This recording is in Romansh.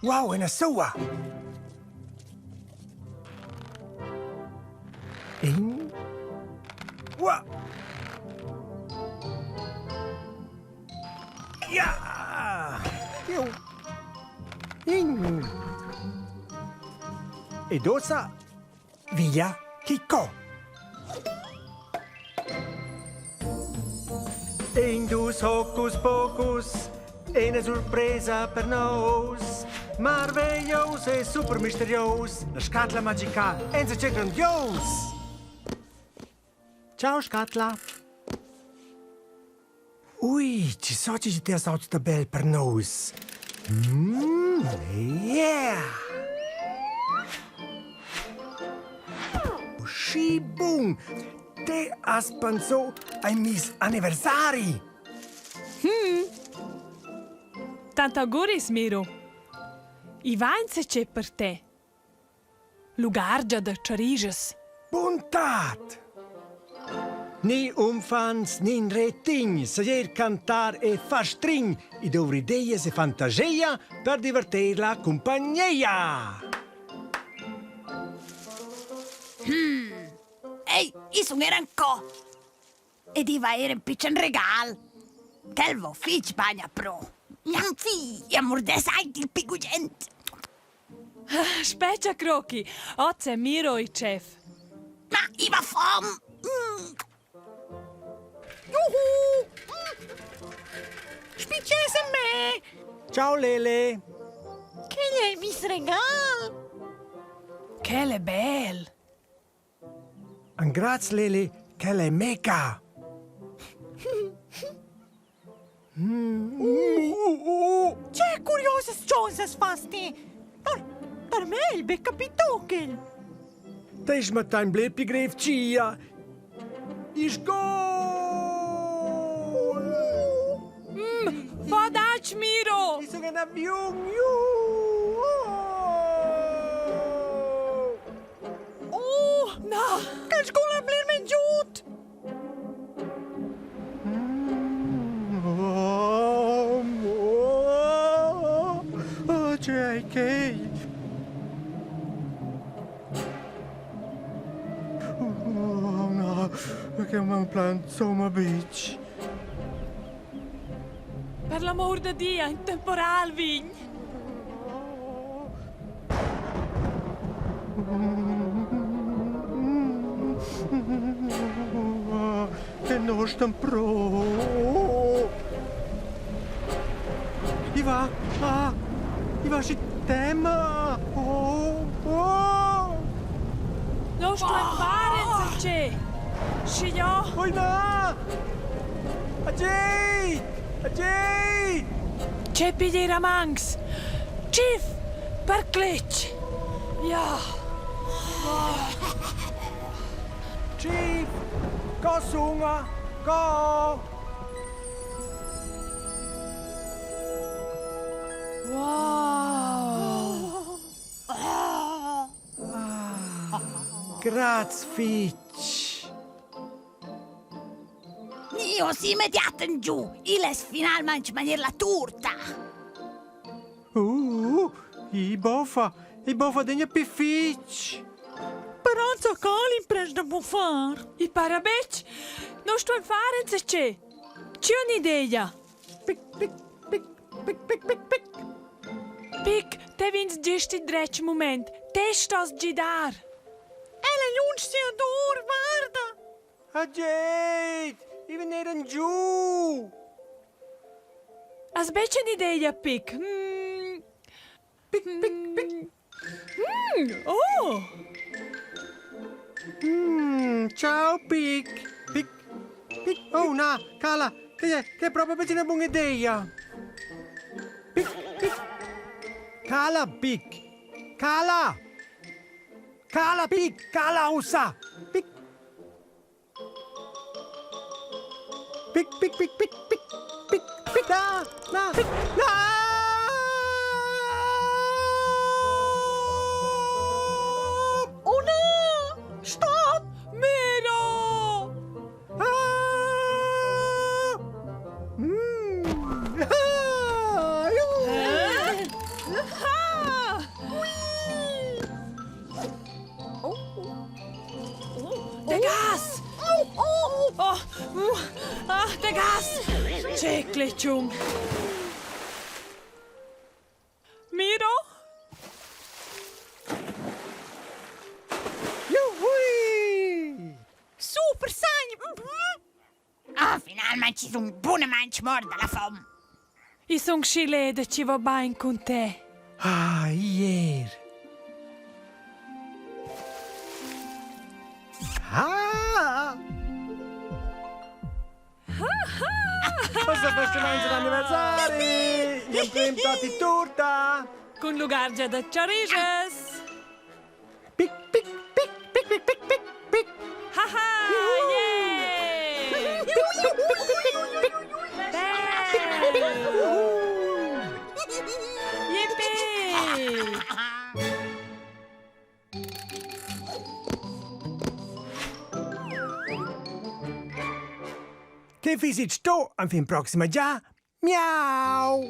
Wow, ina soua! In. Ua! Ja! Eu. In. Ed uossa via Kiko. In dus hocus pocus, ina surpresa per nous. Marveglios e super misterios, la scatla magica enzatgei grandios. Ciao scatla. Ui, ci so chi ti has aut da bel per nous. Mm, yeah! Schi bun! Te has pensò ai mis anniversari! Hmm. Tant auguris, Miro. I va insacché per te. Lugargia da charischas. Buntad! Ni umfants ni in retign sajer cantar e far strign i dovri ideias e fantasia per diverter la cumpagneia. Hmm. Ei, i sun er ancò. Ed i va eir ün pitschen regal. Quel vo fich bain a pro. Gnanfi, ia murdess aint il pi gugent. Spetga, Crochi, oz è Miro il chef. Ma i va fom! Mm. Juhu! Mm. Spicces a me! Ciao Lele! Quel è mis regal! Quel è bel! Engraz Leli, quel è mega! Che curiosas chosas fas ti! Per, per me il be capito quel. Teis mattain bler pli grev tgia. Il gol! Mm, Fadac, Miro! I sun in aviun! Juhu! Oh, na! Quel sgola bler men giut! Oh, c'è che? Oh no, che un plan insomma bitch. Per l'amor da Dio, in temporal vign! E no stan pro. I va, ah, i va schi tema. Oh, oh. Non sto fare insacché. Schigliò. Oi na! Agid! Agid! Che piglier mancs? Chief, per cletg! Ja. Chief! Co sunga? Co! Wow! Graz fitg! Io si immediat in giù, il es finalmente manier la turta. Uh, i boffa, i boffa degna pi fitg. Però co l'imprest da buffar? I para betg. Non sto fare insacché. C'è un'idea. Pic, pic, pic, pic, pic, pic, pic. Pic, te vins gist il dretg moment. Te stos gidar. Ella è lunsch sia dor, guarda. Agid! I vegneran giu! Has betg un'idea, Pic? Mm. Pic, pic, pic. Mm. Oh! Mm, ciao, Pic. Pic, pic. Oh, na, cala, che è, che è proprio per una buona idea. Pic, pic. Cala, Pic. Cala. Cala, Pic, cala, ussa. Pic. Pic, pic, pic, pic, pic, pic, pic, na, na, pic, na! Oh no! Stop! Miro! Ah! Mm. Ah! Juhu! De gas! Oh, ah, de gas! Che cletschun! Miro? Juhui! Super sagn! Ah, finalmain ci sun bunamain mort da la fom. I sun schi leda chi va bain cun te. Ah, ier. Ah! Forsa festivals d'anniversari! Gl'emprim datti turta! Cun lugargia da charischas! Pic, pic, pic, pic, pic, pic, pic, pic! Haha! Yeah! Pic, pic, pic, pic, pic, pic! Bel! Yippee! Te fisit sto, enfin proxima già. Miau!